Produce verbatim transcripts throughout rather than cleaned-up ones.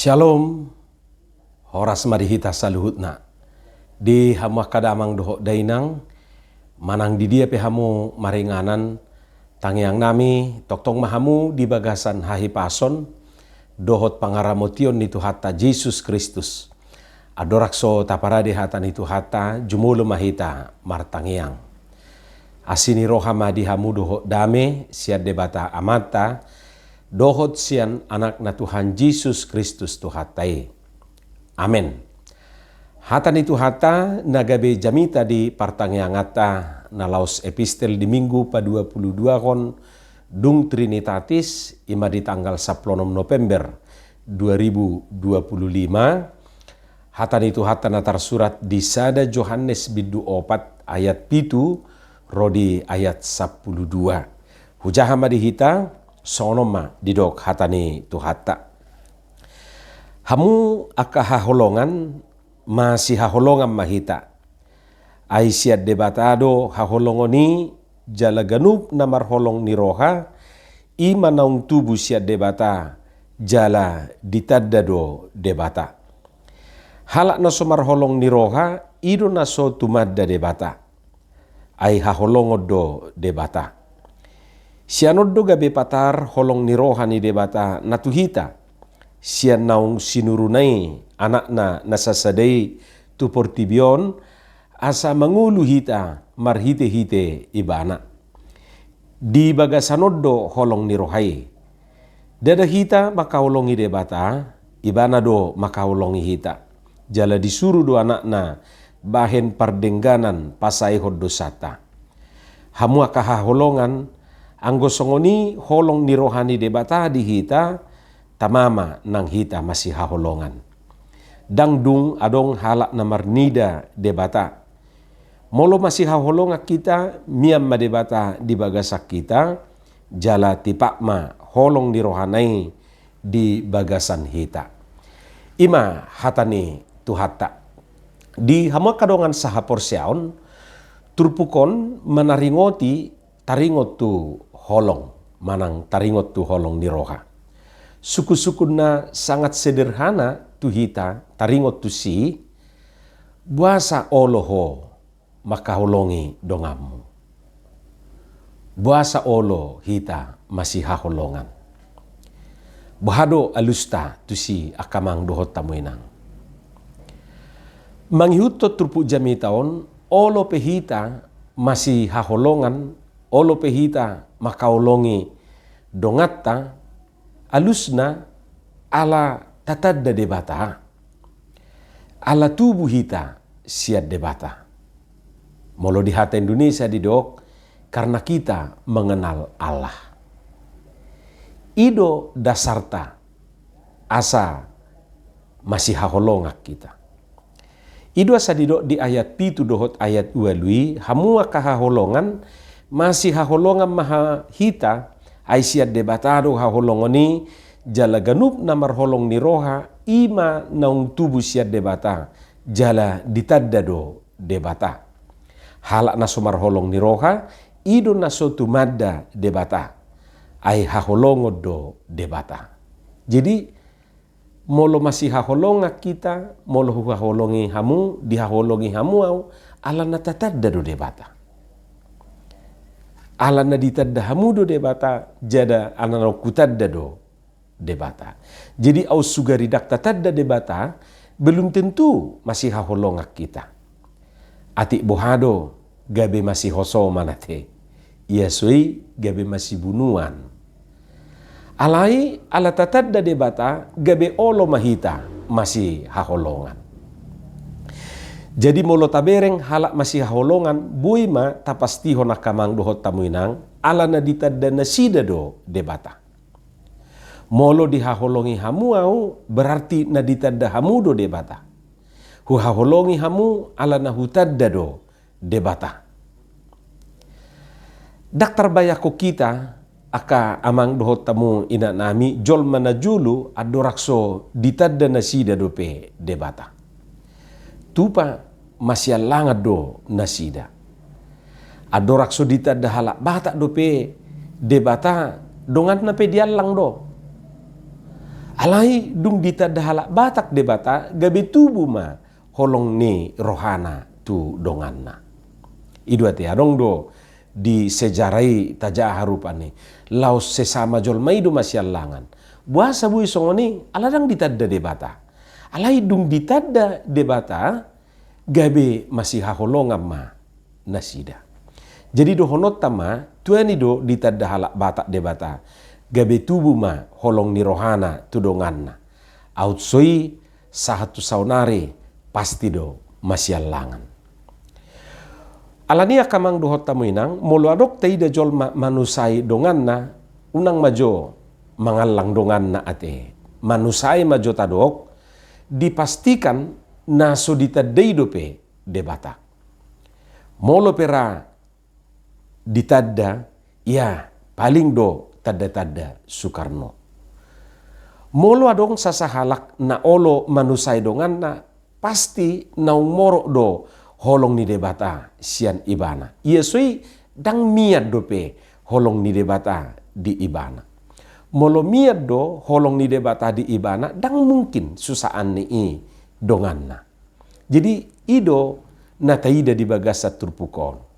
Shalom. Horas ma di hita saluhutna. Di hamu angka damang dohot dainang, manang di dia pe hamu maringanan, tangiang nami, tongtong ma hamu di bagasan hahipason dohot pangaramotion ni Tuhanta Jesus Kristus. Andorang so taparade hata ni Tuhanta, jumolo ma hita martangiang. Asi ni roha ma di hamu dohot dame sian Debata Amanta dohot sian Anakna Tuhan Jesus Kristus Tuhanta i. Amen. Hata ni Tuhanta na gabe jamita di partangianganta na laos epistel di Minggu paduapuluduahon dung Trinitatis, i ma di tanggal sampulu onom November dua ribu dua puluh lima. Hata ni Tuhanta na tarsurat di sada Johannes bindu opat ayat pitu ro di ayat sampulu dua. Hujaha ma di hita, songon on ma didok hata ni Tuhanta. Hamu angka haholongan, masihaholongan ma hita. Ai sian Debata do haholongon i, jala ganup na marholong ni roha, i ma naung tubu sian Debata, jala ditanda do Debata. Halak na so marholong ni roha, i do na so tumanda Debata. Ai haholongon do Debata. Sian on do gabe patar holong ni roha ni Debata na tu hita, sian naung sinuruna i Anakna na sasada i tu portibi on, asa mangolu hita marhitehite Ibana. Di bagasan on do holong ni roha i. Ndada hita mangkaholongi Debata, Ibana do mangkaholongi hita. Jala disuru do Anakna bahen pardengganan pasaehon dosanta. Hamu angka haholongan, anggo songon i holong ni roha ni Debata di hita, tama ma nang hita masihaholongan. Ndang dung adong halak na marnida Debata. Molo masihaholongan hita, mian ma Debata di bagasan hita, jala tipak ma holong ni rohana i di bagasan hita. I ma hata ni Tuhanta. Di hamu angka dongan sahaporseaon, turpuk on manaringoti taringot tu holong, manang taringot tu holong ni roha. Sungkunsungkun na sangat sederhana tu hita taringot tusi, boasa olo ho mangkaholongi donganmu? Boasa olo hita masihaholongan? Boha do alusta tusi angka amang dohot hamu inang? Mangihuthon turpuk jamita on, olo pe hita masihaholongan, olo pe hita mangkaholongi donganta, alusna ala tatanda Debata. Ala tubu hita sian Debata. Molo di hata Indonesia didok, karena kita mengenal Allah. I do dasarta asa masihaholongan hita. I do asa didok di ayat pitu dohot ayat ualu i, hamu angka haholongan, masihaholongan ma ha-, hita, ai sian Debata do haholongon i, jala ganup na marholong ni roha, i ma naung tubu sian Debata, jala ditanda do Debata. Halak na so marholong ni roha, i do na so tumanda Debata. Ai haholongon do Debata. Jadi, molo masihaholongan hita, molo huhaholongi hamu, dihaholongi hamu au, ala na tatanda do Debata. Ala na ditanda hamu do Debata, jala ala na hutanda do Debata. Jadi au sugari ndang tatanda Debata, belum tentu masihaholongan hita. Atik boha do gabe masihosoman ate, ia so i gabe masibunuan. Alai ala tatanda Debata gabe olo ma hita masihaholongan. Jadi molo tabereng halak masihaholongan, boi ma tapastihon angka amang dohot hamu inang, ala na ditanda nasida do Debata. Molo dihaholongi hamu au, berarti na ditanda hamu do Debata. Huhaholongi hamu ala na hutanda do Debata. Ndang tarbayangkon hita, angka amang dohot hamu inang nami, jolma na jolo andorang so ditanda nasida dope Debata. Tupa masiallangan do nasida. Andorang so ditanda halak Batak dope Debata, donganna pe diallang do. Alai dung ditanda halak Batak Debata, gabe tubu ma holong ni rohana tu donganna. I do ate, adong do di sejarah i tajaha rupani, laos sesama jolma i do masiallangan. Boasa boi songon i? Ala ndang ditanda Debata. Alai dung ditanda Debata, gabe masihaholongan ma nasida. Jadi dohononta ma, tuani do ditanda halak Batak Debata, gabe tubu ma holong ni rohana tu donganna. Aut so i, sahat tu saonari, pasti do masiallangan. Alani i angka amang dohot hamu inang, molo adong taida jolma manusai donganna, unang ma jo mangallang donganna ate. Manusai ma jo tadok, dipastikan na so ditanda i dope Debata. Molo pe ra ditanda, ia paling do tanda-tanda Soekarno. Molo adong sasahalak na olo manusai donganna, pasti naung morok do holong ni Debata sian ibana. Ia so i ndang mian dope holong ni Debata di ibana. Molo mian do holong ni Debata di ibana, ndang mungkin susaanni i donganna. Jadi i do na taida di bagasan turpuk on.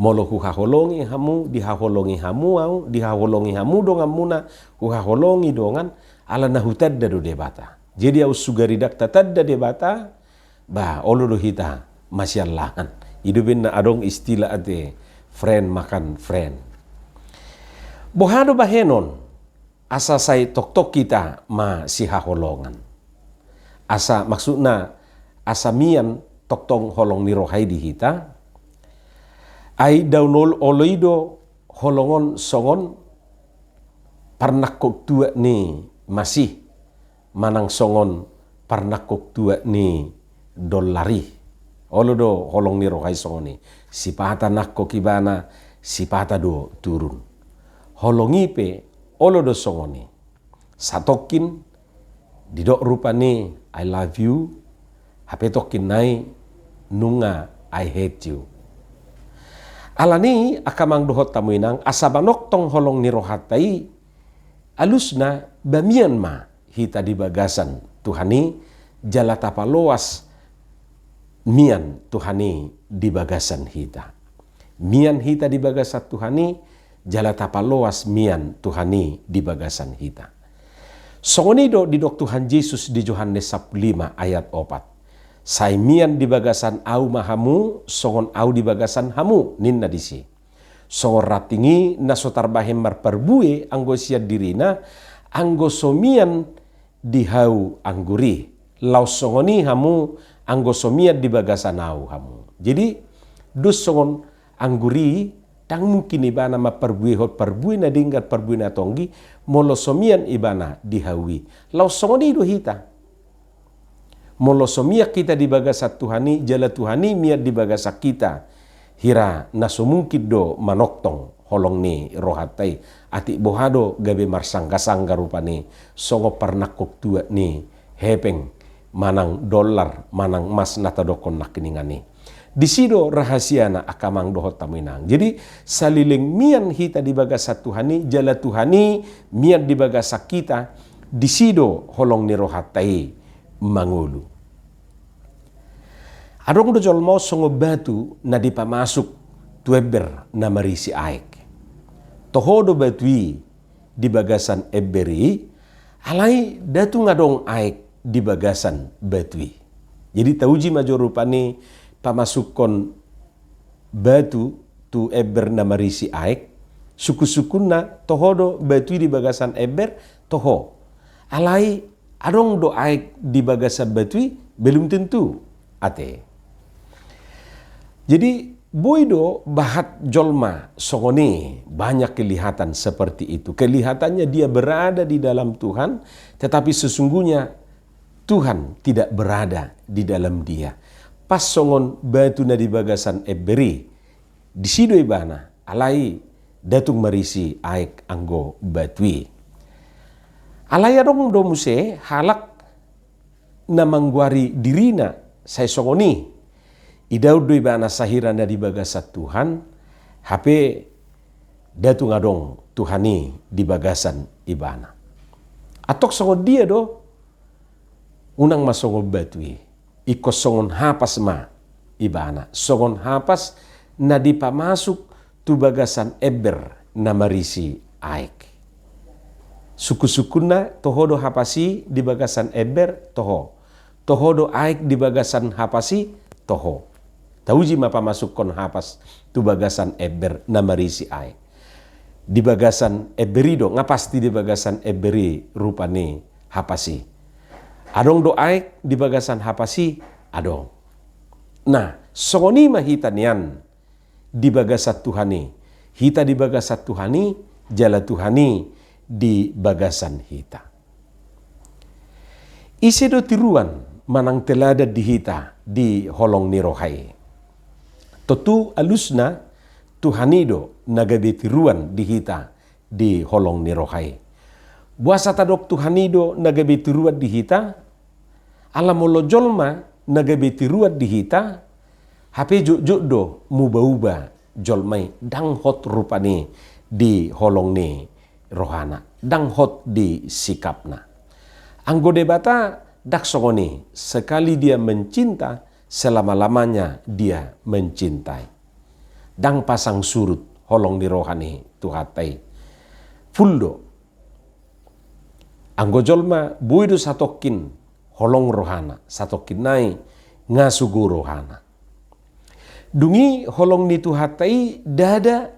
Molo huhaholongi hamu, dihaholongi hamu au, dihaholongi hamu donganmuna, huhaholongi dongan, ala na hutanda do Debata. Jadi aut sugari ndang tatanda Debata, ba olo do hita masiallangan. I do umbahen na adong istilah ate, friend makan friend. Boha do bahenon asa sai tongtong hita masihaholongan? Asa, maksudna, asa mian tongtong holong ni roha i di hita. Ai daun ol-, olo i do holong on songon parnangkok tuak ni masih, manang songon parnangkok tuak ni dollar i. Olo do holong ni roha i songon i. Sipata nangkok ibana, sipata do turun. Holong i pe olo do songon i. Satongkin didok rupani, "I love you," hape tongkin nai nunga, "I hate you." Alani i angka amang dohot hamu inang, asa manongtong holong ni rohanta i, alusna ba mian ma hita di bagasan Tuhan i, jala tapaloas mian Tuhan i di bagasan hita. Mian hita di bagasan Tuhan i, jala tapaloas mian Tuhan i di bagasan hita. Songon i do didok Tuhan Jesus di Johannes sampulu lima ayat opat. Sai mian di bagasan ahu ma hamu, songon ahu di bagasan hamu, ninna disi. Songon ranting i na so tarbahen marparbue anggo sian dirina, anggo so mian di hau anggur i. Laos songon i hamu, anggo so mian di bagasan ahu hamu. Jadi, dos songon anggur i, ndang mungkin ibana mamparbuehon parbue na denggan, parbue na tonggi, molo so mian ibana di hau i. Laos songon i do hita. Molo so mian hita di bagasan Tuhan i, jala Tuhan i mian di bagasan hita, hira na so mungkin do manongtong holong ni rohanta i. Atik boha do gabe marsanggasangga rupani, songon parnangkok tuak ni hepeng, manang dollar, manang mas na tadokkon nangkiningan i. Disi do rahasiana angka amang dohot hamu inang. Jadi, saleleng mian hita di bagasan Tuhan i, jala Tuhan i mian di bagasan hita, disi do holong ni rohanta i mangolu. Adong do jolma on songon batu na dipamasuk tu ember na marisi aek. Toho do batu i di bagasan ember i, alai ndang tung adong aek di bagasan batu i. Jadi tauji ma jo rupani pamasukkon batu tu ember na marisi aek, sungkunsungkunna toho do batu i di bagasan ember, toho. Alai adong do aek di bagasan batu i? Belum tentu, ate. Jadi, boi do bahat jolma songon i, banyak kelihatan seperti itu. Kelihatannya dia berada di dalam Tuhan, tetapi sesungguhnya Tuhan tidak berada di dalam dia. Pas songon batu na di bagasan ember i, disi do ibana, alai ndang tung marisi aek anggo batu i. Alai adong do muse halak na manggoari dirina sai songon i. Idaon do ibana sahira na di bagasan Tuhan, hape ndang tung adong Tuhan i di bagasan ibana. Antong songon dia do? Unang ma songon batu i. Ingkon songon hapas ma ibana, songon hapas na dipamasuk tu bagasan ember na marisi aek. Sungkun-sungkunna, toho do hapas i di bagasan ember? Toho. Toho do aek di bagasan hapas i? Toho. Tauji ma pamasukhon hapas tu bagasan ember na marisi aek. Di bagasan ember i do, nga pasti di bagasan ember i rupani hapas i. Adong do aek di bagasan hapas i? Adong. Nah, songon i ma hita nian di bagasan Tuhan i. Hita di bagasan Tuhan i, jala Tuhan i di bagasan hita. Ise do tiruan manang teladan di hita di holong ni roha i? Tontu alusna, Tuhan i do na gabe tiruan di hita di holong ni roha i. Boasa tadok Tuhan i do na gabe tiruan di hita? Ala molo jolma na gabe tiruan di hita, hape jotjot do muba-uba jolma i, ndang hot rupani di holong ni rohana, ndang hot di sikapna. Anggo Debata ndang songon i, sekali Dia mencinta, selama-lamanya Dia mencintai. Ndang pasang surut holong ni roha ni Tuhanta i. Full do. Anggo jolma boi do satongkin holong rohana, satongkin nai nga sogo rohana. Dung i holong ni Tuhanta i ndada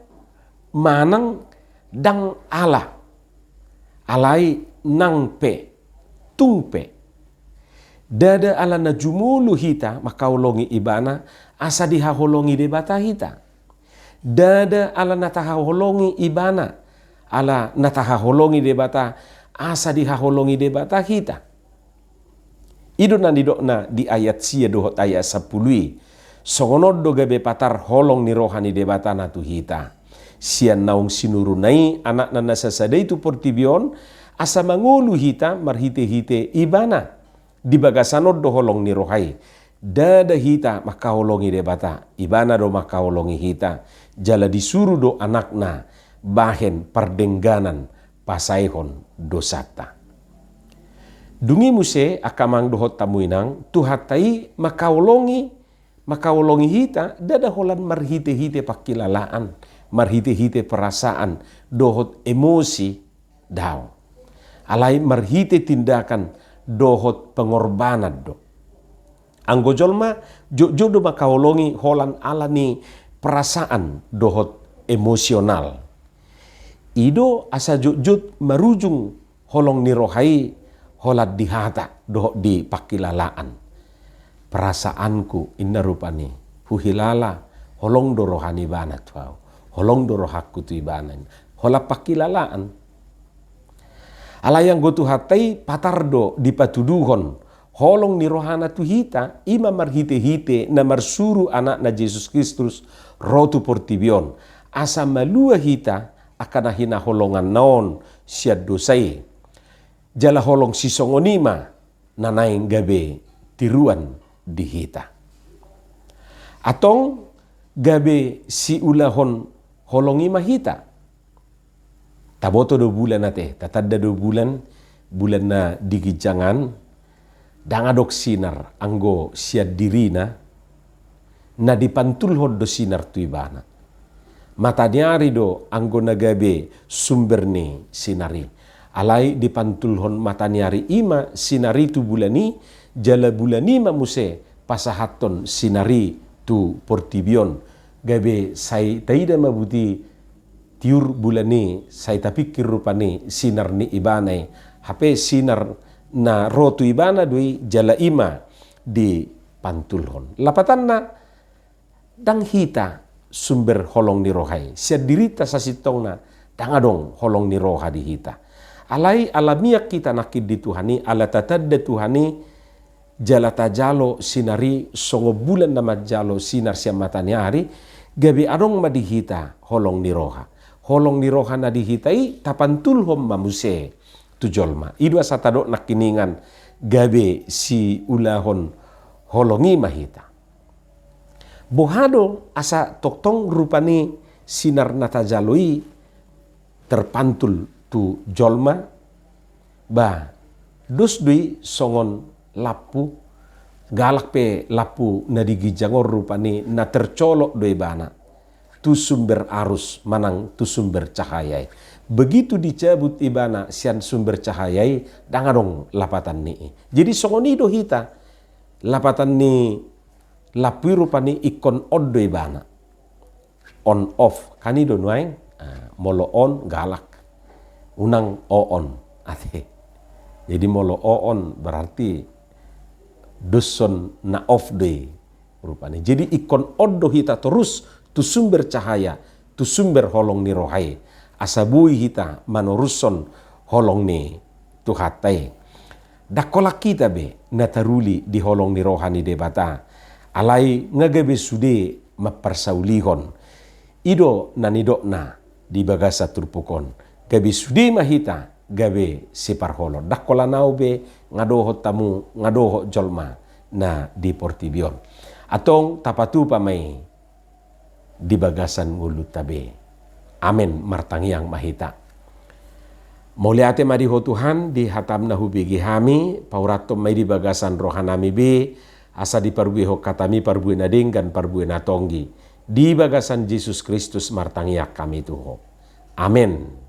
manang ndang ala, alai nang pe, tung pe. Ndada ala na jumolo hita mangkaholongi Ibana asa dihaholongi Debata hita. Ndada ala na tahaholongi Ibana, ala na tahaholongi Debata asa dihaholongi Debata hita. I do na nidokna di ayat sia dohot ayat sampulu i. Songon on do gabe patar holong ni roha ni Debata na tu hita. Sian naung sinuruna i Anakna na sasada i tu portibi on, asa mangolu hita marhite-hite Ibana. Di bagasan on do holong ni roha i. Ndada hita mangkaholongi Debata, Ibana do mangkaholongi hita, jala disuru do Anakna bahen pardengganan pasaehon dosanta. Dung i muse angka amang dohot hamu inang, Tuhanta i mangkaholongi, mangkaholongi hita, ndada holan marhite-hite pangkilalaan, marhite-hite perasaan, dohot emosi, daong. Alai marhite tindakan dohot pengorbanan do. Anggo jolma jotjot do mangkaholongi holan ala ni perasaan dohot emosional. I do asa jotjot marujung holong ni roha i holan di hata dohot di pangkilalaan. Perasaanku, inna rupani, huhilala, holong do roha ni Ibana tu ahu, holong do rohangku tu Ibana, holan pangkilalaan. Alai anggo Tuhanta i patar do dipatuduhon holong ni rohana tu hita, i ma marhite-hite na marsuru Anakna Jesus Kristus ro tu portibi on, asa malua hita angka na hinaholonganna on sian dosa i. Jala holong sisongon i ma na naeng gabe tiruan di hita. Antong gabe siulahon holong i ma hita. Taboto do bulan ate, tatanda do bulan, bulan na di ginjang an, ndang adong sinar anggo sian dirina, na dipantulhon do sinar tu ibana. Mataniari do anggo na gabe sumber ni sinar i. Alai dipantulhon mataniari i ma sinar i tu bulan i, jala bulan i ma muse pasahathon sinar i tu portibi on. Gabe sai taida ma buti tiur bulan i, sai tapingkir rupani sinar ni ibana i. Hape sinar na ro tu ibana do i, jala i ma dipantulhon. Lapatanna, ndang hita sumber holong ni roha i. Sian dirinta sasintongna ndang adong holong ni roha di hita. Alai ala mian hita nangkin di Tuhan i, ala tatanda Tuhan i, jala tajalo sinar i songon bulan na manjalo sinar sian mataniari, gabe adong ma di hita holong ni roha. Holong ni roha na di hita i tapantulhon ma muse tu jolma. I do asa tadok nangkiningan gabe siulahon holong i ma hita. Boha do asa tongtong rupani sinar na tajalo i terpantul tu jolma? Ba, dos do i songon lampu, galak pe lampu na di ginjang on rupani na tercolok do ibana tu sumber arus manang tu sumber cahaya i. Begitu dicabut ibana sian sumber cahaya i, ndang adong lapatan ni i. Jadi songon i do hita, lapatan ni lampu i rupani ingkon on do ibana. On off, kan i do nuaeng. Ah, molo on galak, unang o on. Ate. Jadi molo o on berarti doshon na off do i rupani. Jadi ingkon on do hita torus tu sumber cahaya, tu sumber holong ni roha i, asa boi hita manorushon holong ni Tuhanta i. Ndang holan hita be na taruli di holong ni roha ni Debata, alai nga gabe sude mamparsaulihon. I do na nidokna di bagasan turpuk on. Gabe sude ma hita gabe siparholon. Ndang holan ahu be, nga dohot hamu, nga dohot jolma na di portibi on. Antong tapatupa ma i di bagasan ngolunta be. Amen. Martangiang ma hita. Mauliate ma di Ho Tuhan, di hatam na hubege hami, paurathon ma i di bagasan rohanami be, asa diparbuehon hatami parbue na denggan, parbue na tonggi. Di bagasan Jesus Kristus martangiang hami tu Ho. Amen.